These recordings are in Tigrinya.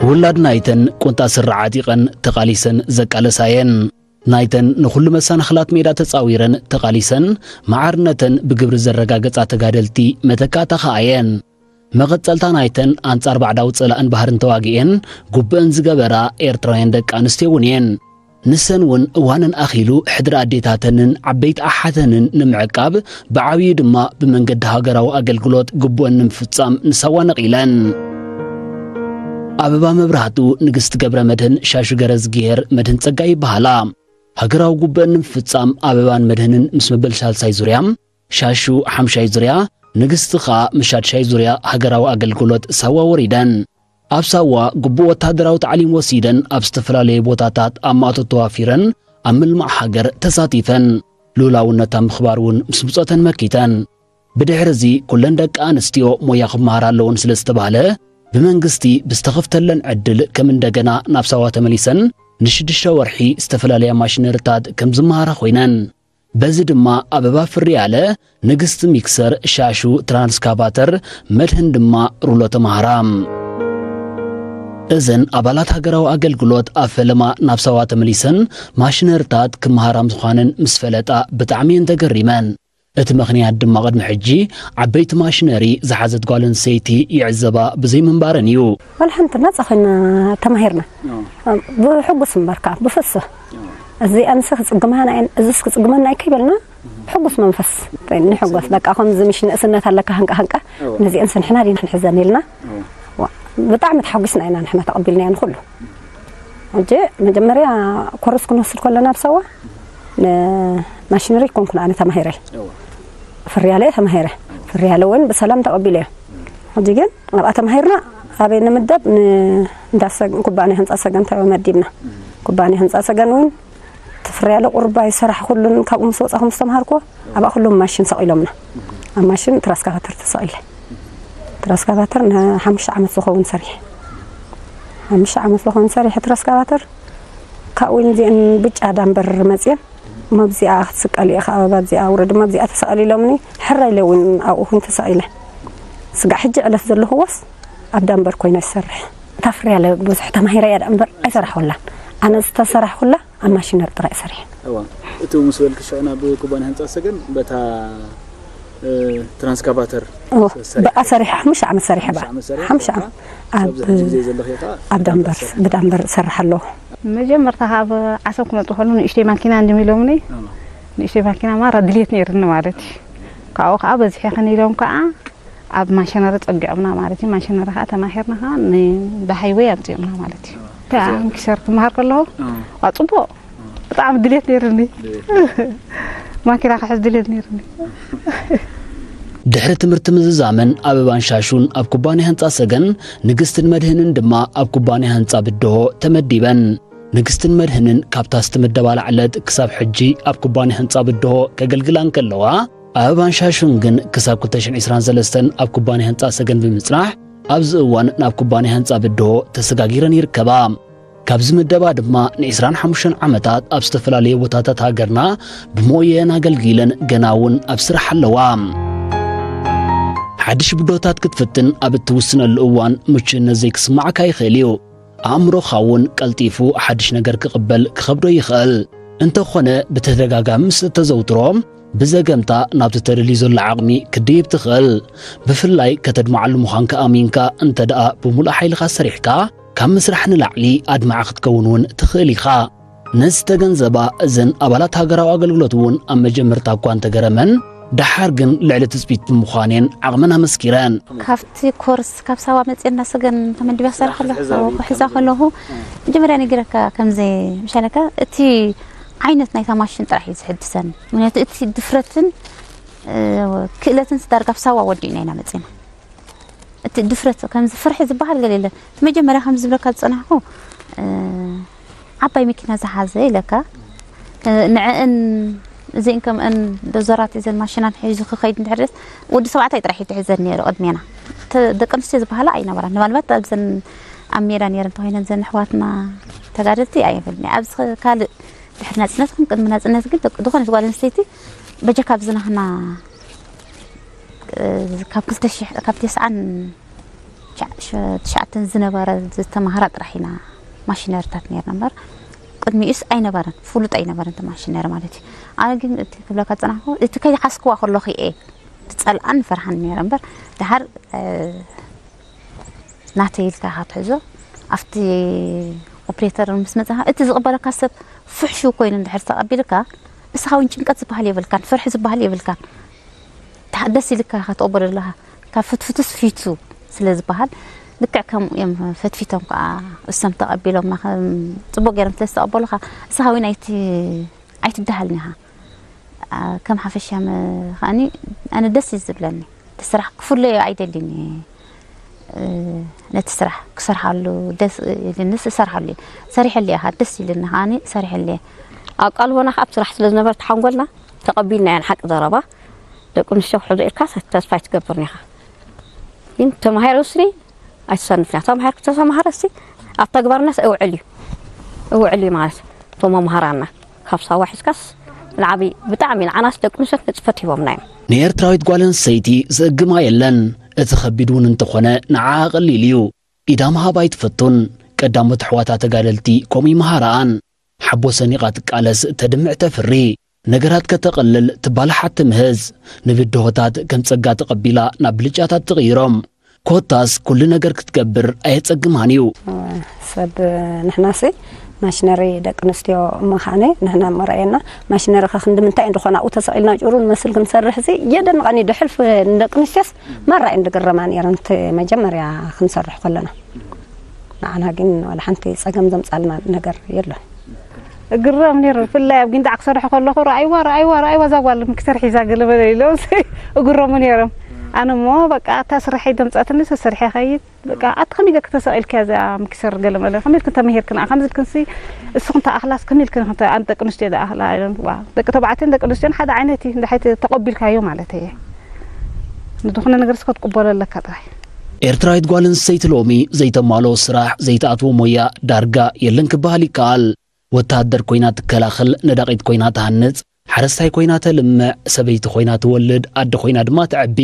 ውላድ ናይተን ቁንጣ ስረ ዓጢቐን ተቓሊሰን ዘቃለሳ እየን። ናይተን ንኹሉ መሰናኽላት ሜዳ ተጻዊረን ተቓሊሰን፣ መዓርነተን ብግብሪ ዘረጋገጻ ተጋደልቲ መተካእታ ኸኣ እየን። መቐጸልታ ናይተን ኣንጻር ባዕዳዊ ጸላእን ባህርን ተዋጊኤን ጉብአን ዝገበራ ኤርትራውያን ደቂ ኣንስትዮ እውን እየን። ንሰን እውን እዋነን ኣኺሉ ሕድሪ ኣዴታተንን ዓበይቲ ኣሓተንን ንምዕቃብ፣ ብዓብዩ ድማ ብመንገዲ ሃገራዊ ኣገልግሎት ግቡአን ንምፍጻም ንሳዋ ነቒለን። ኣበባ መብራህቱ፣ ንግስቲ ገብረ መድህን፣ ሻሹ ገረዝግሄር፣ መድህን ጸጋይ ይበሃላ። ሃገራዊ ጉብአን ንምፍጻም ኣበባን መድህንን ምስ መበል ሳልሳይ ዙርያ፣ ሻሹ ሓምሻይ ዙርያ፣ ንግስቲ ኸኣ ምስ ሻድሻይ ዙርያ ሃገራዊ ኣገልግሎት ሳዋ ወሪደን። ኣብ ሳዋ ግቡእ ወተሃደራዊ ታዕሊም ወሲደን ኣብ ዝተፈላለየ ቦታታት ኣብ ማእቶት ተዋፊረን ኣብ ምልማዕ ሃገር ተሳቲፈን። ልኡላውነታ ምኽባር እውን ምስ ብጾተን መኪተን። ብድሕሪ እዚ ኩለን ደቂ ኣንስትዮ ሞያ ክመሃራ ኣለወን ስለ ዝተባህለ ብመንግስቲ ብዝተኸፍተለን ዕድል ከም እንደገና ናብ ሳዋ ተመሊሰን ንሽዱሽተ ወርሒ ዝተፈላለያ ማሽነሪታት ከም ዝመሃራ ኮይነን። በዚ ድማ ኣበባ ፍርያለ ንግስቲ ሚክሰር፣ ሻሹ ትራንስካቫተር፣ መድህን ድማ ሩሎ ተማሃራ። እዘን ኣባላት ሃገራዊ ኣገልግሎት ኣብ ፈለማ ናብ ሳዋ ተመሊሰን ማሽነሪታት ክመሃራ ምዃነን ምስ ፈለጣ ብጣዕሚ እየን ተገሪመን። እቲ ምኽንያት ድማ ቅድሚ ሕጂ ዓበይቲ ማሽነሪ ዝሓዘት ጓል ኣንስተይቲ ይዕዘባ ብዘይምንባረን እዩ። ዋላ ሓንቲ ናጻ ኮይና ተማሂርና። ብሕጉስ እምበር ከዓ ብፍስህ። እዚ ኣንስ ክጽግመና እየን፣ እዚስ ክጽግመና እዩ ከይበልና ብሕጉስ መንፈስ ንሕጎስ። በቃ ከምዚ ምሽ ንእስነት ኣለካ ሃንቃ ሃንቃ፣ ነዚአን ስንሕና ዲና ክንሕዘን ኢልና። ዋ፣ ብጣዕሚ ተሓጒስና ኢና ንሕና ተቐቢልናዮ ንኹሉ። ሕጂ መጀመርያ ኮርስ ክንወስድ ከለና ኣብ ሳዋ ንማሽነሪ ኮንኩን ኣነ ተማሂረ። ፍርያለ ተማሂረ። ፍርያለ እውን ብሰላም ተቐቢለዮ። ሕጂ ግን ኣብኣ ተማሂርና ኣበይ ንምደብ? ንእንዳ ሰግ-፣ ኩባንያ ህንፃ ሰገን ተመዲብና። ኩባንያ ህንፃ ሰገን እውን እቲ ፍርያለ ቁርባ ይሰራሕ ኩሉን ካብኡ ምስ ወፃኹ ምስ ተምሃርኩዎ ኣብኣ ኩሎም ማሽን ሰቒሎምና። ኣብ ማሽን ትራስካቫተር ተሰቒለ። ትራስካቫተር ንሓሙሽተ ዓመት ዝኸውን ሰሪሐ። ሓሙሽተ ዓመት ዝኸውን ሰሪሐ ትራስካቫተር። ካብኡ እውን እዚአን ብጫ ዳምበር መፅየን፣ እሞ ኣብዚኣ ክትስቀል ኢኻ፣ ኣብዚኣ ውረድ፣ እሞ ኣብዚኣ ተሰቐል ኢሎምኒ። ሕራይ ኢለ እውን ኣብኡ እውን ተሰቒለ። ስጋዕ ሕጂ ዕለት ዘለኹዎስ ኣብ ዳምበር ኮይነ ዝሰርሕ። እታ ፍርያለ ብዙሕ ተማሂረያ ደኣ እምበር ኣይሰራሕኩላን። ኣነ ዝተሰራሕኩላ ኣብ ማሽነር ጥራይ ሰሪሐ። እዋ፣ እቲ ምስ በልክ ሽዑ ናብ ኩባንያ ህንፃ ሰገን በታ፣ እ፣ ትራንስካቫተር እዎ፣ ሰሪሐ። ብኣ ሰሪሐ፣ ሓሙሽተ ዓመት ሰሪሐ ብኣ። ሓሙሽተ ዓመት ሰሪሐ፣ ሓሙሽተ በቃ ዓመት። ኣብዚ ኣብዚ ሕጂ ኣብ፣ ግዜ ዘለኽዮ ከዓ ኣብ ዳምበር፣ ብዳምበር ብዳምበር እሰርሕ ኣለኹ። መጀመርታ ካብ ዓሰብ ክመጡ ከለዉ ንእሽተይ ማኪና እንዲም ኢሎምኒ። እዋ። ንእሽተይ ማኪና ማራ ድልየት ነይርኒ ማለት እዩ። ካብኡ ከዓ በዚሐ ከን ኢሎም ከዓ ኣብ ማሽነሪ ጸጊዖምና ማለት እዩ። ማሽነሪ ከዓ ተማሂርና ከዓ ን-፣ ብሃይወይ ኣምጺኦምና ማለት እዩ። እዋ። እንታይ እዚኣ ኣንኪሰር ክመሃር ከለኹ፣ እዋ። ዋ፣ ጽቡቕ። ብጣዕሚ ድልየት ነይርኒ። ድልየት። ማኪና ክሕዝ ድልየት ነይርኒ። ድሕሪ ትምህርቲ ምዝዛመን ኣበባን ሻሹን ኣብ ኩባንያ ህንጻ ሰገን፣ ንግስትን መድህንን ድማ ኣብ ኩባንያ ህንጻ ብድሆ ተመዲበን። ንግስትን መድህንን ካብታ ዝተመደባላ ዕለት ክሳብ ሕጂ ኣብ ኩባንያ ህንጻ ብድሆ ከገልግላ እንከለዋ፣ ኣበባን ሻሹን ግን ክሳብ ክልተ ሽሕን ዕስራን ሰለስተን ኣብ ኩባንያ ህንጻ ሰገን ብምጽናሕ፣ ኣብዚ እዋን ናብ ኩባንያ ህንጻ ብድሆ ተሰጋጊረን ይርከባ። ካብዚ ምደባ ድማ ንዕስራን ሓሙሽተን ዓመታት ኣብ ዝተፈላለዩ ቦታታት ሃገርና ብሞየን ኣገልጊለን ገና እውን ኣብ ስራሕ ኣለዋ። ሓድሽ ብድሆታት ክትፍትን ኣብ እትውስነሉ እዋን ምቹእነት ዘይክስማዓካ ይኽእል እዩ። ኣእምሮኻ እውን ቀልጢፉ ሓድሽ ነገር ክቕበል ክኸብዶ ይኽእል። እንተኾነ ብተደጋጋሚ ምስ እተዘውትሮ ብዘገምታ ናብቲ ተደልዩ ዘሎ ዓቕሚ ክትድይብ ትኽእል። ብፍላይ ከተድምዓሉ ምዃንካ ኣሚንካ እንተ ደኣ ብምሉእ ሓይልኻ ሰሪሕካ፣ ካብ ምስራሕ ንላዕሊ ኣድማዒ ክትከውን እውን ትኽእል ኢኻ። ነዚ ዝተገንዘባ እዘን ኣባላት ሃገራዊ ኣገልግሎት እውን ኣብ መጀመርታ እኳ እንተገረመን፣ ደሓር ግን ልዕሊ ትጽቢት ብምዃነን ዓቕመን ኣመስኪረን። ካብቲ ኮርስ ካብ ሳዋ መፅኤና ሰገን ተመዲባ ክሰርሕ ስራሕ ከለኹ፣ ክትሕዛ ኣብ ክሕዛ ኢድካ ከለኹ፣ መጀመርያ ነጊረካ ከምዚ ምሻለካ፣ እቲ ዓይነት ናይታ ማሽን ጥራሕ እዩ ዝሕድሰን። ምክንያቱ እቲ ድፍረትን፣ እ፣ ክእለትን ስዳር ካብ ሳዋ ወዲእና ኢና መፂና። እቲ ድፍረት ከምዚ ፍርሒ ዝበሃል ገለ የለን። እቲ መጀመርያ ከምዚ ዝብለካ ዝፀናሕኩ፣ እ፣ ዓባይ መኪና ዝሓዘ ኢለካ፣ እ፣ ንዐአን እዚአን ከምአን ዶዘራት እዘን ማሽናት ሒዙ ክኸይድ እንድሕር ደስ ወዲ ተባዕታይ ጥራሕ እዩ ትሕዘን ነይሩ ቅድሜና። ተ-፣ ደቂ ኣንስትዮ ዝበሃላ ኣይነበራን። ምናልባት ኣብዘን ኣብ ሜዳ ነይረን እንተኾይነን ዘን ኣሕዋትና ተጋደልቲ ኣይብልኒ። ኣብዚ ኸ-፣ ካልእ ድሕሪ ናጽነት ይኹን ቅድሚ ናጽነት ግን ደቂ-፣ ዝኾነት ጓል ኣንስተይቲ በጀካ ኣብዚ ናህና፣ እ፣ ካብ ክልተ ሽሕ፣ ካብ ተስዓን ትሽዓተን ዝነበረ ዝተማሃራ ጥራሕ ኢና ማሽነሪታት ነርና እምበር፣ ቅድሚኡስ ኣይነበረን፣ ፍሉጥ ኣይነበረን እቲ ማሽነሪ ማለት እዩ። ኣነ ግን እቲ ክብለካ ዝጸናሕኩ፣ እቲ ከይሓዝክዋ ከለኹ እየ ዝጸልኣን ዝፈርሓን ነይረ እምበር፣ ደሓር ናተይ ኢልካ ኢኻ ትሕዞ። ኣብቲ ኦፕሬተር ምስ መጻኻ፣ እቲ ዝቕበለካ ሰብ ፍሕሹው ኮይኑ እንድሕር ተቐቢልካ፣ እስኻ እውን ጭንቀት ዝበሃል የብልካን፣ ፍርሒ ዝበሃል የብልካን። ደስ ኢልካ ኢኻ ትቕበሎ ዘለኻ። ካብ ፍትፍቱስ ፊቱ ስለ ዝበሃል፣ ልክዕ ከምኡ እዮም ፈትፊቶም ከዓ እሶም ተቐቢሎምና፣ ጽቡቕ ገይሮም ስለ ዝተቐበሉኻ፣ እስኻ እውን ኣይትደሃልን ኢኻ። ከም ሓፈሻ ከዓኒ ኣነ ደስ እዩ ዝብለኒ። እቲ ስራሕ ክፍለዮ ኣይደልን እየ። ነቲ ስራሕ ክሰርሓሉ ደስ ኢልንስ እሰርሓሉ እየ። ሰሪሐሉ እየ፣ ደስ ኢልኒ ከዓኒ ሰሪሐሉ እየ። ኣብ ቃልቦና ከዓ ኣብ ስራሕ ስለ ዝነበረ ተሓንጎልና ተቐቢልና እያ። ሓቂ ዘረባ ደቂ ኣንስትዮ ክሕዞ ኢልካ ተስፋ ኣይትገብርን ኢኻ። ግን ተማሂረ ውስኒ ኣይትሰንፍና። ተማሂርኩ ተተማሃረሲ ኣብ ተግባርነት እውዕል እዩ። እውዕል እዩ ማለት እቶም መምሃራና ካብ ሳዋ ሒዝካስ ንዓቢ ብጣዕሚ ንዓናስ ደቂ ኣንስትዮ ንፅፈት ሂቦምና እዮም። ንኤርትራዊት ጓል ኣንስተይቲ ዝእግማ የለን። እቲ ከቢድ እውን እንተኾነ ንዓ ኣቐሊል እዩ። ኢዳ ምሃብ ኣይትፈቱን። ቀዳሞት ኣሕዋታ ተጋደልቲ ከምኡ ይመሃራኣን። ሓቦ ሰኒቓ ትቃለስ፣ ተድምዕ ተፍሪ። ነገራት ከተቐልል ትባላሓት ትምህዝ። ንብድሆታት ከም ጸጋ ተቐቢላ ናብ ብልጫታት ትቕይሮም። ኮታስ ኩሉ ነገር ክትገብር ኣየጸግማን እዩ። ሰብ ንሕናሲ ማሽነሪ ደቂ ኣንስትዮ ምዃነ ንሕና መርኣየና። ማሽነሪ ከ ክንዲ ምንታይ እንደኾነ ኣብኡ ተሰቒልና ጭሩ ንመስል ክንሰርሕ እዚ የደንቐኒ። ድሕልፍ ንደቂ ኣንስትዮስ መራ እየን ዝግረማ ነይረን እቲ መጀመርያ ክንሰርሕ ከለና። ንዓና ግን ዋላ ሓንቲ ጸገም ዘምጻልና ነገር የለን። እግረም ነይሩ። ብፍላይ ኣብ ጊንዳዕ ክሰርሕ ከለኹ፣ "ረኣይዋ፣ ረኣይዋ፣ ረኣይዋ፣ እዛ ጓል ምክሰር ሒዛ ገለ በለ" ኢሎም እግረሙ ነይሮም። ኣነ እሞ በቃ እታ ስርሐይ ደምጻትኒ፣ ሰሰርሐ ከይድ። በቃ ኣቲ ከመይ ገርክ ተሰቒልክያ እዛ ምክሰር ገለ መለ? ከመይ ኢልክን ተመሂርክን? ከምዚ ኢልክንሲ፣ እስኹም ተኣኽላስ ከመይ ኢልክን ክተ-፣ ኣን ደቂ ኣንስትዮ ዝኣኽላ ኢሎም። ዋ፣ ደቂ ተባዕትዮን ደቂ ኣንስትዮን ሓደ ዓይነት እዩ። እንድሕር ተቐቢልካዮ ማለት እየ። ንዝኾነ ነገር እስከ ትቅበሎ ኣለካ ጥራይ። ኤርትራዊት ጓል ኣንስተይቲ ሎሚ ዘይተማልኦ ስራሕ፣ ዘይትኣትዎ ሞያ ዳርጋ የለን ክበሃል ይከኣል። ወተሃደር ኮይና ትከላኸል፣ ነዳቒት ኮይና ትሃንጽ፣ ሓረስታይ ኮይና ተልምዕ፣ ሰበይቲ ኮይና ትወልድ፣ ኣደ ኮይና ድማ ተዕቢ።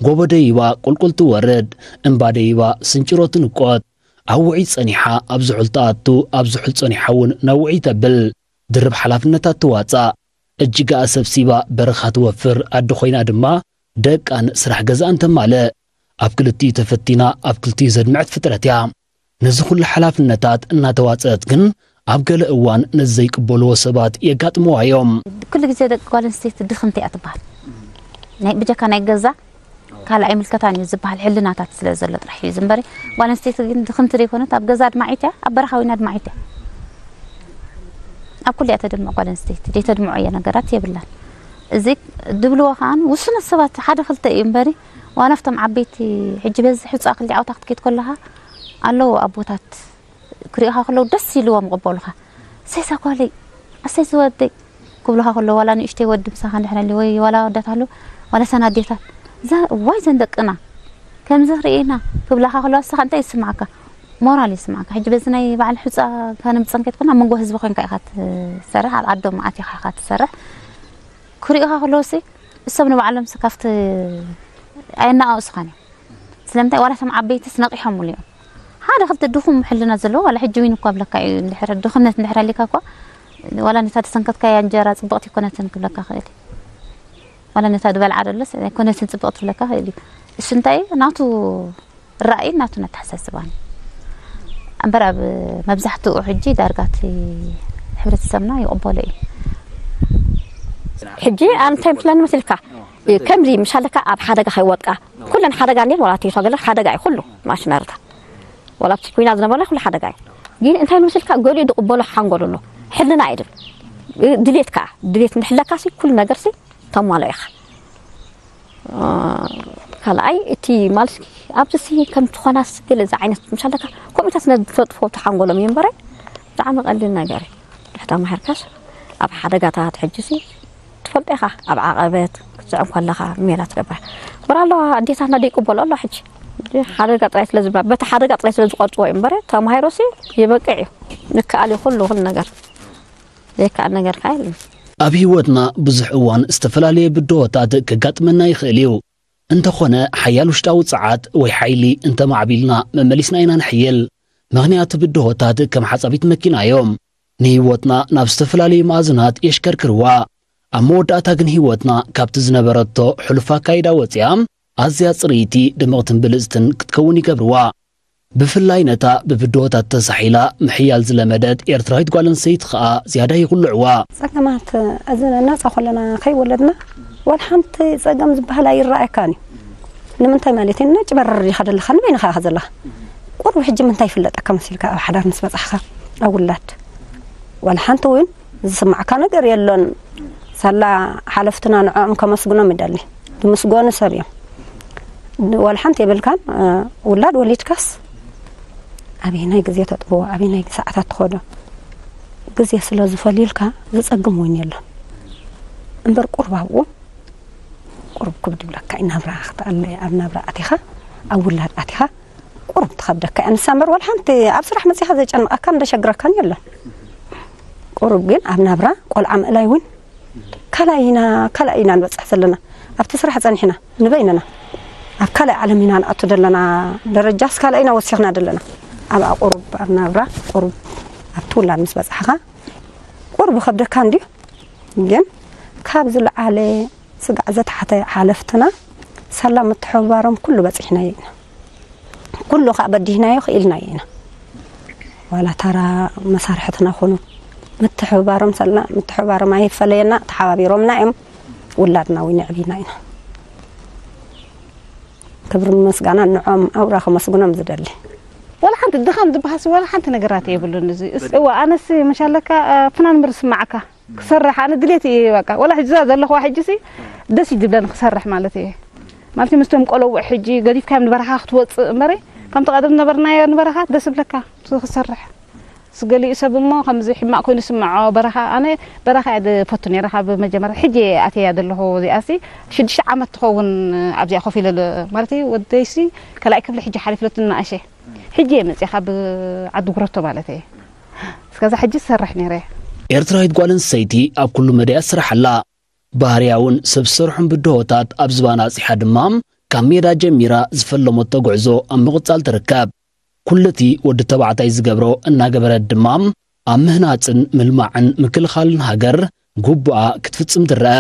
ጎቦ ደይባ ቁልቁል ትወርድ፣ እምባ ደይባ ስንጭሮ ትንቆት። ኣብ ውዑይ ጸኒሓ ኣብ ዝሑል ትኣቱ፣ ኣብ ዝሑል ጸኒሓ እውን ናብ ውዑይ ተብል። ድርብ ሓላፍነታት ትዋጻእ። እጅጋኣ ሰብሲባ በረኻ ትወፍር ኣደ ኮይና ድማ ደቃን ስራሕ ገዛኣን ተማልእ። ኣብ ክልቲኡ ተፈቲና ኣብ ክልቲኡ ዘድምዐት ፍጥረት እያ። ነዚ ኩሉ ሓላፍነታት እናተዋጸአት ግን ኣብ ገለ እዋን ነዚ ዘይቅበልዎ ሰባት የጋጥምዋ እዮም። ኩሉ ግዜ ደቂ ጓል ኣንስተይቲ ድኽምቲ እያ ትበሃል። ናይ ብጀካ ናይ ገዛ ካልእ ኣይምልከታን እዩ ዝበሃል ሕልናታት ስለ ዘሎ ጥራሕ እዩ ዝንበሪ። ጓል ኣንስተይቲ ግን ድኽምቲ ዘይኮነት ኣብ ገዛ ኣድማዒት እያ፣ ኣብ በረኻ ኮይና ኣድማዒት እያ። ኣብ ኩሉ እያ ተድምዕ ጓል ኣንስተይቲ፣ ዘይተድምዖ እያ ነገራት የብላን። እዚ ድብልዎ ከኣ ውሱነት ሰባት ሓደ ክልተ እዩ እምበሪ፣ ዋላ ኣብቶም ዓበይቲ ሕጂ በዚ ሕጻ ክልተ ዓውታ ክትከይድ ከለኻ ኣለዉ ኣቦታት ክሪእኻ ከለዉ ደስ ኢልዎም ይቕበሉኻ። "ኣሰይ እዛ ጓለይ፣ ኣሰይ እዚ ወደይ" ክብሉኻ ከለዉ፣ ዋላ ንእሽተይ ወዲ ምሳኻ እንድሕር ኣልዩ ወይ ዋላ ኣወዳት ኣለዉ፣ ዋላ እተን ኣዴታት፣ "እዛ እዋይ እዘን ደቅና ከምዚ ክርእየና" ክብላኻ ከለዉ፣ ንስኻ እንታይ ይስምዓካ? ሞራል ይስምዓካ። ሕጂ በዚ ናይ በዓል ሑጻ ካነምጽእ ከይትኮን ኣብ መንጎ ህዝቢ ኮንካ ኢኻ ትሰርሕ፣ ኣብ ዓዶም ኣቲኻ ኢኻ ትሰርሕ። ክሪኡኻ ከለዉሲ እሶም ንባዕሎምሲ ካብቲ ኣየናኣእሱኻን እዮም። ስለምንታይ ዋላ እቶም ዓበይትስ ነቒሖምሉ እዮም። ሓደ ክልተ ድኹም ሕልና ዘለዎ ዋላ ሕጂ ዊን እኳ ብለካ እዩ። እንድሕር ድኽነት እንድሕር ኣሊካ እኳ ዋላ ነታ ዝሰንከትካያ እንጀራ ጽብቕቲ ኣይኮነትን ክብለካ ክእል እዩ። ዋላ ነታ ዝበልዓ ደሎስ ኣይኮነትን ጽብቕቲ ክብለካ ክእል እዩ። እሱ እንታይ እዩ? ናቱ ራእይን ናቱ ኣተሓሳስባን እምበር ኣብ መብዛሕትኡ ሕጂ ዳርጋ እቲ ሕብረተሰብና ይቕበሎ እዩ። ሕጂ ኣነ እንታይ ምስለኒ መሲልካ? ከምዚ ምሻለካ ኣብ ሓደጋ ከይወድቃ ኩለን ሓደጋ እንዴት ዋላ እቲ ተገለ ሓደጋ እዩ ኩሉ ማሽነርታት ዋላ ኣብቲ ኩናት ዝነበረ ኩሉ ሓደጋ እዩ። ግን እንታይ መሲልካ ገሊኡ ዝቕበሎ ሓንጎል ኣሎ ሕልና ኣይድል ድሌት ከዓ ድሌት እንድሕለካ ሲ ኩሉ ነገር ሲ ተማሎ ኢኻ። ካልኣይ እቲ ማለት ኣብዚ ሲ ከም ትኾናስ ገለ እዚ ዓይነት ምሻለካ ኮሚታት ነዝፈጥፎ ተሓንጎሎም እዩ እምበረ ብጣዕሚ ቀሊል ነገር እዩ። ድሕታ ማሕርካስ ኣብ ሓደጋታት ሕጂ ሲ ትፈልጦ ኢኻ ኣብ ዓቐበት ክትስዕም ከለኻ ሜላ ትገብራ እምበር ኣለዋ ኣዴታትና ደይቅበሎ ኣሎ ሕጂ ሓደጋ ጥራይ ስለ ዝበላ በቲ ሓደጋ ጥራይ ስለ ዝቆርፅዎ እዩ እምበረ ተማሂሮሲ ይበቅዕ እዩ። ንከኣል እዩ ኩሉ ኩሉ ነገር ዘይከኣል ነገር ከኣ የለን። ኣብ ህይወትና ብዙሕ እዋን ዝተፈላለየ ብድሆታት ከጋጥመና ይኽእል እዩ። እንተኾነ ሓያል ውሽጣዊ ጸዓት ወይ ሓይሊ እንተማዕቢልና መመሊስና ኢና ንሕይል። ምኽንያቱ ብድሆታት ከም ሓጻቢት መኪና እዮም። ንህይወትና ናብ ዝተፈላለዩ መኣዝናት የሽከርክርዋ። ኣብ መወዳእታ ግን ህይወትና ካብቲ ዝነበረቶ ሕሉፍ ኣካይዳ ወጺኣ ኣዝያ ጽርይቲ፣ ድምቕትን ብልጽትን ክትከውን ይገብርዋ። ብፍላይ ነታ ብብድሆታት ተሳሒላ ምሕያል ዝለመደት ኤርትራዊት ጓል ኣንስተይቲ ከኣ ዝያዳ ይኹልዕዋ። ጸገማት፣ እዚ ናጻ ኮለና ከይወለድና ዋላ ሓንቲ ጸገም ዝበሃል ኣይረኣየካን እዩ። ንምንታይ ማለት እዩ? ነጭ በርር ኢኻ ዘለኻ፣ ንበይንኻ ኢኻ ዘለኻ። ቁሩብ ሕጂ ምንታይ ይፍለጠካ መሲልካ ኣብ ሓዳር ምስ በጻሕኻ ኣብ ውላድ? ዋላ ሓንቲ እውን ዝስማዕካ ነገር የሎን። ሳላ ሓለፍትና ንዕኦም ከመስግኖም ይደሊ። ዝምስገኑ ሰብ እዮም። ዋላ ሓንቲ የብልካን። ውላድ ወሊድካስ ኣበየናይ ግዜ ተጥብዎ፣ ኣበየናይ ሰዓታት ትኸዶ፣ ግዜ ስለ ዝፈልዩልካ ዝጸግም እውን የሎን። እምበር ቁሩብ ኣብኡ ቁሩብ ክብድ ይብለካ እዩ። ናብራ ክትኣለ ኣብ ናብራ ኣቲኻ ኣብ ውላድ ኣቲኻ ቁሩብ ትኸብደካ እያ ንሳ እምበር ዋላ ሓንቲ ኣብ ስራሕ መጺኻ ዘጨንቐካን ዘሸግረካን የለን። ቁሩብ ግን ኣብ ናብራ ቆልዓ ምእላይ እውን ካልኣይ ኢና ካልኣይ ኢና ንበጽሕ ዘለና። ኣብቲ ስራሕ ጸኒሕና ንበይንና ኣብ ካልኣይ ዓለም ኢና ንኣቱ ዘለና። ደረጃስ ካልኣይ ኢና ወሲኽና ዘለና። ኣብኣ ቁሩብ ኣብ ናብራ ቁሩብ ኣብቲ ውላድ ምስ በጻሕኻ ቁሩብ ይኸብደካ እንድዩ። ግን ካብ ዝለዓለ ስጋዕ ዘተሓተ ሓለፍትና ሳላ ምትሕብባሮም ኩሉ በጺሕናዮ ኢና። ኩሉ ከዓ በዲህናዮ ክኢልናዮ ኢና። ዋላ ታራ መሳርሕትና ኾኑ ምትሕብባሮም ሳላ ምትሕብባሮም ኣይፈለየና፣ ተሓባቢሮምና እዮም። ውላድና እውን የዕቢና ኢና። ክብሪ ምስጋና ንዖም ኣውራ ከመስግኖም ዝደሊ። ዋላ ሓንቲ ድኻም ዝበሃልሲ ዋላ ሓንቲ ነገራት የብሉን። እዚ እስ- እዋ ኣነሲ መሻለካ ፍናን ምር ስማዓካ ክሰርሕ ኣነ ድሌት እየ በቃ። ዋላ ሕጂ እዛ ዘለኹዋ ሕጂ ሲ ደስ እዩ ዝብለኒ ክሰርሕ ማለት እየ። ማለት ምስቶም ቆለውዕ ሕጂ ገዲፍካዮም ንበረኻ ክትወፅእ እምበረ ከምቲ ቀደም ነበርናዮ ንበረኻ ደስ ብለካ ክሰርሕ። ስገሊኡ ሰብ እሞ ከምዚ ሕማቕ ኮይኑ ስምዖ በረኻ ኣነ በረኻ እየ ዝፈቱ ነይረ ካብ መጀመርያ ሕጂ እየ ኣትያ ዘለኹ። እዚኣ ሲ ሽዱሽተ ዓመት ትኸውን ኣብዚኣ ኮፍ ኢለ ማለት እዩ። ወደይሲ ካልኣይ ክፍሊ ሕጂ ሓሊፍለቱ ንኣሸ ሕጂ እየ መፅእ ካብ ዓዲ ጉረቶ ማለት እየ። እስከዛ ሕጂ ዝሰርሕ ነይረ። ኤርትራዊት ጓል ኣንስተይቲ ኣብ ኩሉ መዳያት ስራሕ ኣላ። ባህርያ እውን ሰብ ዝሰርሖም ብድሆታት ኣብ ዝባና ኣጽሓ ድማ ካብ ሜዳ ጀሚራ ዝፈለመቶ ጉዕዞ ኣብ ምቕጻል ትርከብ። ኩሉቲ ወዲ ተባዕታይ ዝገብሮ እናገበረት ድማ ኣብ ምህናጽን ምልማዕን ምክልኻልን ሃገር ግቡኣ ክትፍጽም ትረአ።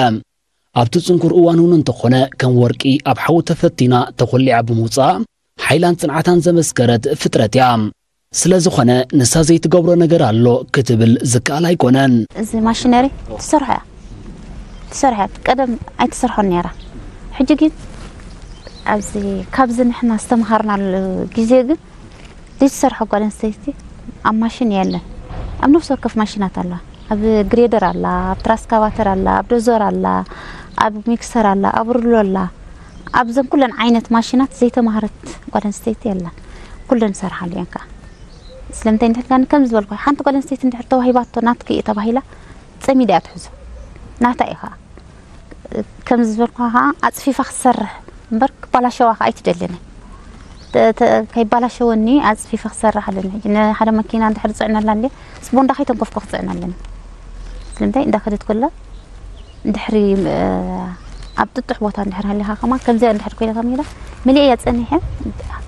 ኣብቲ ጽንኩር እዋን እውን እንተኾነ ከም ወርቂ ኣብ ሓዊ ተፈቲና ተኾሊዓ ብምውጻእ ሓይላን ጽንዓታን ዘመስከረት ፍጥረት እያ። ስለ ዝኾነ ንሳ ዘይትገብሮ ነገር ኣሎ ክትብል ዝከኣል ኣይኮነን። እዚ ማሽነሪ ትሰርሖ እያ ትሰርሖ እያ። ቀደም ኣይትሰርሖን ነይራ። ሕጂ ግን ኣብዚ ካብዚ ንሕና ዝተምሃርናሉ ግዜ ግን ዘይትሰርሖ ጓል ኣንስተይቲ ኣብ ማሽን የለን። ኣብ ነፍሲ ወከፍ ማሽናት ኣለዋ። ኣብ ግሬደር ኣላ፣ ኣብ ትራስካባተር ኣላ፣ ኣብ ዶዞር ኣላ፣ ኣብ ሚክሰር ኣላ፣ ኣብ ሩሎ ኣላ። ኣብዘን ኩለን ዓይነት ማሽናት ዘይተማህረት ጓል ኣንስተይቲ የላን። ኩለን ይሰርሓሉ እየን ከዓ። ስለምንታይ እንድሕር ከኣ ከምዚ ዝበልኩ ሓንቲ ጓል ኣንስተይቲ እንድሕር ተዋሂባቶ ናትኪ እዩ ተባሂላ ጸሚዳ እያ ትሕዞ። ናታ እዩ ከዓ። ከምዚ ዝበልኩ ከዓ ኣጽፊፋ ክትሰርሕ እምበር ክባላሸዋ ከዓ ኣይትደልን እያ። ተ- ተ- ከይባላሸወኒ ኣጽፊፈ ክሰርሕ ኣለኒ። ሕጂ ንሓደ መኪና እንድሕር ዝጽዕነላ እንድየ ስቦንዳ ከይተንኮፍኩ ክጽዕን ኣለኒ። ስለምንታይ እንዳኸደት ከላ እንድሕሪ ኣብ ጥጡሕ ቦታ እንድሕር ሃሊኻ ከማ ከምዚኣ እንድሕር ኮይነ ከሚላ ምልእ እያ ጸኒሐ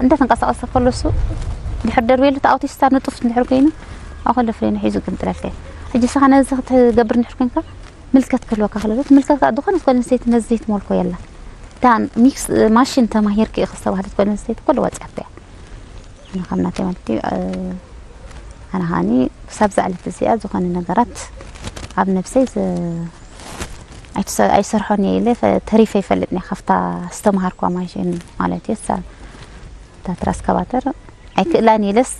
እንዳተንቀሳቀሰ ከሎ እሱ እንድሕር ደርብየሉ እቲ ኣውቶስታር ንጡፍ እንድሕር ኮይኑ ኣኸለ ፍሬኑ ሒዙ ግምጥለልከ። ሕጂ ስኻ ነዚ ክትገብር እንድሕር ኮንካ ምልከት ክህልወካ ክለሎ ትምልከት ከዓ ዝኾነት ጓል ኣንስተይቲ ነዚ ዘይትመልኮ የላ። እታ ሚክስ ማሽን ተማሂርኪ ኢኺ ዝተባህለት ጓል ኣንስተይቲ ኩሉ ወፂኣቶ እያ። ኣነ ካብ ናተይ ማለት እዩ ኣነ ኻኒ ክሳብ ዝዓለት እዚኣ ዝኾነ ነገራት ኣብ ነብሰይ ኣይሰርሖን እየ ኢለ ተሪፈ ይፈልጥኒ ካብታ ዝተምሃርኳ ማሽን ማለት እዩ እሳ እታ ትራስካባተር ኣይክእላን ኢለስ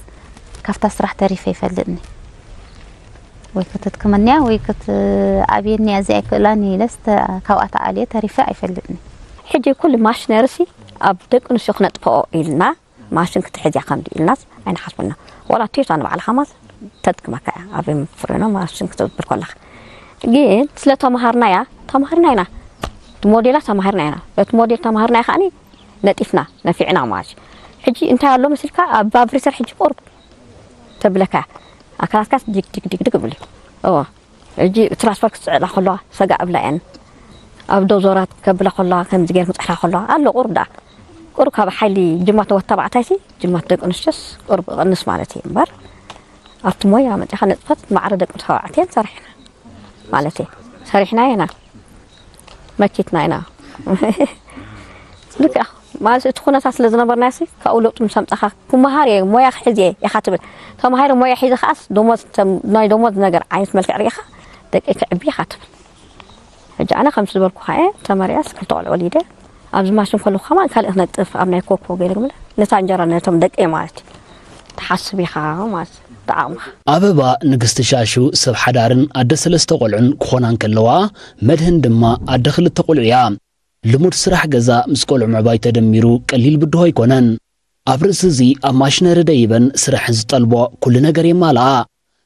ካብታ ስራሕ ተሪፈ ይፈልጥኒ ወይ ክትትክመንያ ወይ ክትኣብየንያ እዚ ኣይክእላን ኢለስ ካብኣ ተኣልየ ተሪፈ ኣይፈልጥኒ። ሕጂ ኩሉ ማሽነርሲ ኣብ ደቂ ኣንስትዮ ክነጥፍኦ ኢልና ማሽን ክትሕዝያ ከምዚ ኢልናስ ኣይንሓስብና። ዋላ ቶዮታ ንባዕልኻ ማስ ተድክመካ እያ ኣብ ፍሬኖ ማሽን ክትብል ከለኻ። ግን ስለ ተማሃርናያ ተማሃርና ኢና። እቲ ሞዴላ ተማሂርና ኢና። በቲ ሞዴል ተማሃርናያ ከዓኒ ነጢፍና ነፊዕና ማለት እዩ። ሕጂ እንታይ ኣሎ መሲልካ ኣብ ቫብሪተር ሕጂ ቁሩብ ተብለካ ኣካላትካ ዲግ ዲግ ዲግ ዲግ ይብል እዩ። እዎ ሕጂ ትራንስፖርት ክትፅዕና ከለዋ ሰጋእ እብላ እየን። ኣብ ዶዞራት ከብላ ከለዋ ከምዚ ገይር ክፅሕራ ከለዋ ኣሎ ቁሩብ ደኣ ቁሩብ ካብ ሓይሊ ጅማት ወታባዕታይሲ ጅማት ደቂ ኣንስትዮስ ቁሩብ ይቕንስ ማለት እዩ እምበር ኣብቲ ሞያ መፂኻ ንጥፈት ማዕረ ደቂ ተባዕትየን ሰሪሕና ማለት እዩ ሰሪሕና ኢና መኪትና ኢና ልክዕ ማለት እቲ ኩነታት ስለ ዝነበርና ሲ ካብኡ ለውጢ ምስ ኣምፃኻ ክመሃር እየ ሞያ ክሕዝ እየ ኢኻ ትብል ተማሃሪ ሞያ ሒዘ ከዓስ ደሞዝ ናይ ደሞዝ ነገር ዓይነት መልክዕ ርኢኻ ደቂ ክዕቢ ኢኻ ትብል ሕጂ ኣነ ከምቲ ዝበልኩኻ እየ ተመሪዐስ ክልተ ቆልዑ ወሊደ ኣብዚ ማሽን ከለኹ ከማን ካልእ ክነጥፍ ኣብ ናይ ኮኮ ገለ ግምለ ነታ እንጀራ ነቶም ደቂ ማለት እዩ ትሓስብ ኢኻ ማለት እዩ ብዓቕምኻ ኣበባ ንግስቲ ሻሹ ሰብ ሓዳርን ኣደ ሰለስተ ቆልዑን ክኾና እንከለዋ መድህን ድማ ኣደ ክልተ ቆልዑ እያ። ልሙድ ስራሕ ገዛ ምስ ቆልዑ ምዕባይ ተደሚሩ ቀሊል ብድሆ ኣይኮነን። ኣብ ርእሲ እዚ ኣብ ማሽነሪ ደይበን ስርሕን ዝጠልቦ ኩሉ ነገር የማልኣ።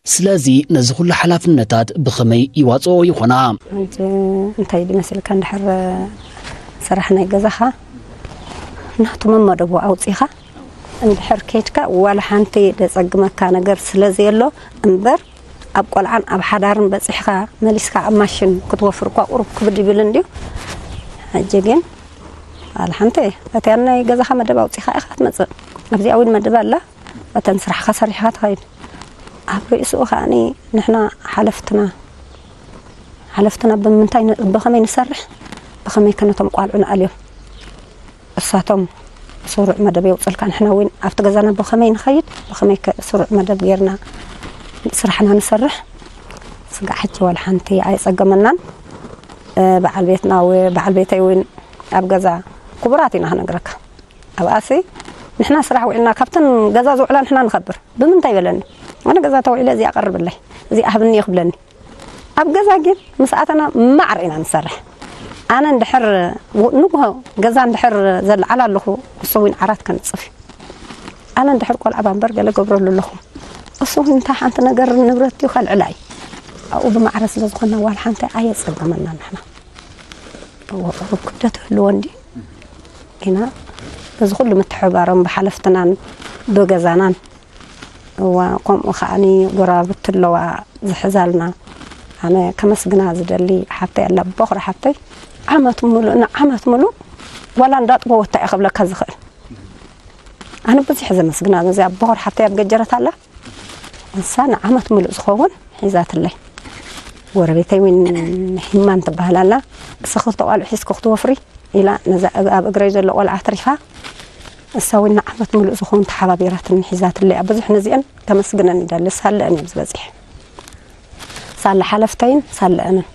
ስለዚ ነዚ ኩሉ ሓላፍነታት ብኸመይ ይዋፅኦ ይኾና? ሕጂ እንታይ ድመስልካ እንድሕር ስራሕ ናይ ገዛኻ ናቱ መመደቡ ኣውፂኻ እንድሕር ከይድካ ዋላ ሓንቲ ደፀግመካ ነገር ስለ ዘየሎ እምበር ኣብ ቆልዓን ኣብ ሓዳርን በፂሕኻ መሊስካ ኣብ ማሽን ክትወፍር እኳ ቁሩብ ክብድ ይብል እንድዩ። ሕጂ ግን ዋላ ሓንቲ እቲኣን ናይ ገዛኻ መደብ ኣውፂኻ ኢኻ ትመፅእ። ኣብዚኣ እውን መደብ ኣላ። እተን ስራሕኻ ሰሪሕኻ ትኸይድ። ኣብ ርእስኡ ከኣኒ ንሕና ሓለፍትና ሓለፍትና ብምንታይ ብኸመይ ንሰርሕ ብኸመይ ከነቶም ቋልዑ ንኣልዮም እሳቶም ስሩዕ መደብ የውፅልካ ንሕና እውን ኣብቲ ገዛና ብኸመይ ንኸይድ ብኸመይ ስሩዕ መደብ ጌርና ስራሕና ንሰርሕ ስጋዕ ሕጂ ዋላ ሓንቲ ኣይፀገመናን በዓል ቤትና በዓል ቤተይ እውን ኣብ ገዛ ክቡራት ኢና ክነግረካ ኣብኣሲ ንሕና ስራሕ ውዕልና ካብተን ገዛ ዝውዕላ ንሕና ንኸብር ብምንታይ በለኒ ኣነ ገዛ ተውዒለ እዚኣ ቀርብለይ እዚኣ ሃብኒ ክብለኒ ኣብ ገዛ ግን ምስ ኣተና ማዕረ ኢና ንሰርሕ ኣነ እንድሕር ንግሆ ገዛ እንድሕር ዘለዓል ኣለኹ እሱ እውን ዓራት ከንፅፍ እዩ ኣነ እንድሕር ቆልዓ ባንበር ገለ ገብረሉ ኣለኹ እሱ እውን እንታይ ሓንቲ ነገር ንብረት እዩ ከልዕላ እዩ ኣብኡ ብማዕረ ስለ ዝኾንና ዋል ሓንቲ ኣየፀገመና ንሕና እዎ ቁሩብ ክብደት ህልዎ እንዲ ኢና በዚ ኩሉ ምትሕብባሮም ብሓለፍትናን ብገዛናን እዋ ከምኡ ከዓኒ ጎረባብቲ ኣለዋ ዝሕዛልና ኣነ ከመስግና ዝደሊ ሓብተይ ኣላ ቦኽሪ ሓብተይ ዓመት ሙሉእ ንዓመት ሙሉእ ዋላ እንዳጥበወታ እየ ክብለካ ዝኽእል ኣነ ብዙሕ ዘመስግና ነዚኣ ቦኽሪ ሓብተይ ኣብ ገጀረት ኣላ ንሳ ንዓመት ሙሉእ ዝኸውን ሒዛትለይ። ጎረቤተይ እውን ሂማን ትበሃል ኣላ። እሰ ክልተ ቆልዑ ሒዝኪ ክትወፍሪ ኢላ ነዛ ኣብ እግረይ ዘሎ ቆልዓ ኣትሪፋ እሳ እውን ንዓመት ሙሉእ ዝኸውን ተሓባቢራትኒ ሒዛትለይ። ኣብ ብዙሕ ነዚአን ከመስግነን ይደሊ። ሳለአን እዮም ዝበፂሐ። ሳለ ሓለፍተይን ሳለአንን።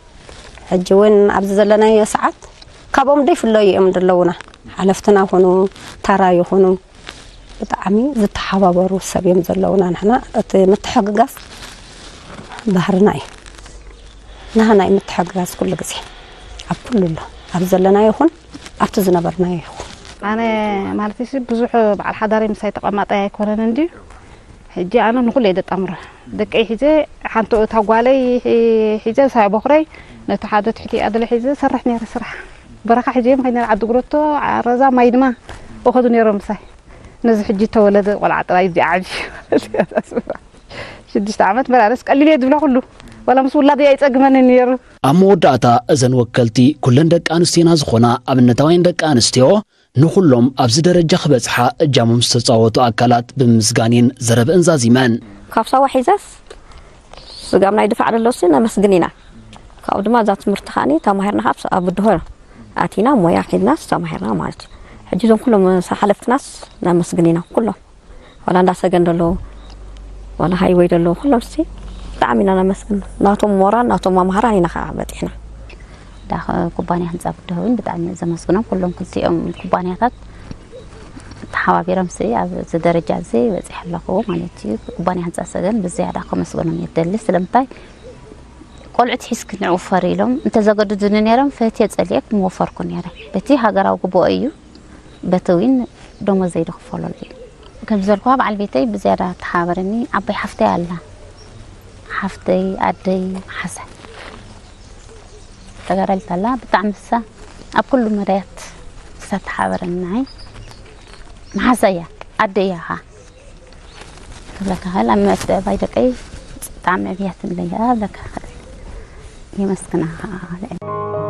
ሕጂ እውን ኣብዚ ዘለናዮ ሰዓት ካብኦም ደይፍለዩ እዮም ዘለውና። ሓለፍትና ይኹኑ፣ ተራ ይኹኑ፣ ብጣዕሚ ዝተሓባበሩ ሰብ እዮም ዘለውና ንሕና እቲ ምትሕግጋዝ ባህርና እዩ ናህና እዩ ምትሕግጋዝ ኩሉ ግዜ ኣብ ኩሉ ኣሎ ኣብ ዘለናዮ ይኹን ኣብቲ ዝነበርናዮ ይኹን ኣነ ማለተይሲ ብዙሕ በዓል ሓዳረይ ምሳይ ተቐማጣይ ኣይኮነን እንድዩ ሕጂ ኣነ ንኹሉ እየ ደጣምሮ ደቀይ ሒዘ ሓንቲ እታ ጓለይ ሒዘ ሳይ ቦኽረይ ነቲ ሓደ ትሕቲ ኣድለ ሒዘ ሰርሕ ነይረ ስራሕ በረኻ ሒዘዮም ከይነ ዓዲ ጉረቶ ረዛ ማይ ድማ እኸዱ ነይሮም ምሳይ ነዚ ሕጂ ተወለደ ቆልዓ ጥራይ እዚ ዓብዩ ሽዱሽተ ዓመት መላለስ ቀሊል እየ ዝብላ ኩሉ ዋላ ምስ ውላደይ ኣይፀግመንን ነይሩ ኣብ መወዳእታ እዘን ወከልቲ ኩለን ደቂ ኣንስትዮና ዝኾና ኣብነታውያን ደቂ ኣንስትዮ ንኹሎም ኣብዚ ደረጃ ክበጽሓ እጃሞም ዝተጻወቱ ኣካላት ብምምስጋን እየን ዘረበአን ዛዚመን። ካብ ሳዋ ሒዘስ ስጋብ ናይ ድፋዕ ደሎሲ ነመስግን ኢና። ካብኡ ድማ እዛ ትምህርቲ ከዓኒ ተማሂርና ካብ ኣብ ብድሆ ኣቲና ሞያ ሒዝናስ ተማሂርና ማለት እዩ። ሕጂ እዞም ኩሎም ሓለፍትናስ ነመስግን ኢና ኩሎም። ዋላ እንዳ ሰገን ደለዉ ዋላ ሃይወይ ደለዉ ኩሎም ሲ ብጣዕሚ ኢና ነመስግን ናቶም ሞራል ናቶም መምሃራን ኢና ከዓ በፂሕና ዳ ኩባንያ ህንፃ ብድሆ እውን ብጣዕሚ ዘመስግኖም ኩሎም ክልቲኦም ኩባንያታት ተሓባቢሮም ሲ ኣብዚ ደረጃ እዚ በፂሐ ኣለኹ ማለት እዩ ኩባንያ ህንፃ ሰገን ብዝያዳ ከመስግኖም የደሊ ስለምንታይ ቆልዑት ሒዝኪ ንዕኡ ፈር ኢሎም እንተዘገድዱኒ ነይሮም ፈትየ ፀሊኤ ክምወፈርኩ ነይረ በቲ ሃገራዊ ግቡኦ እዩ በቲ እውን ደሞዘይ ዝኽፈለሉ እዩ። ከምዚ ዝበልኩኻ በዓል ቤተይ ብዝያዳ ተሓባበረኒ ዓባይ ሓፍተይ ኣላ። ሓፍተይ፣ ኣደይ፣ መሓዛይ ተጋዳሊት ኣላ። ብጣዕሚ ንሳ ኣብ ኩሉ መዳያት ንሳ ተሓባበረኒ ንዓይ። መሓዛይ እያ፣ ኣደይ እያ ኸዓ። ክብለካ ክእል ኣብ ምዕባይ ደቀይ ብጣዕሚ ዕብያትለይ እያ ክብለካ ክእል የመስግና ከዓ ልዕሊ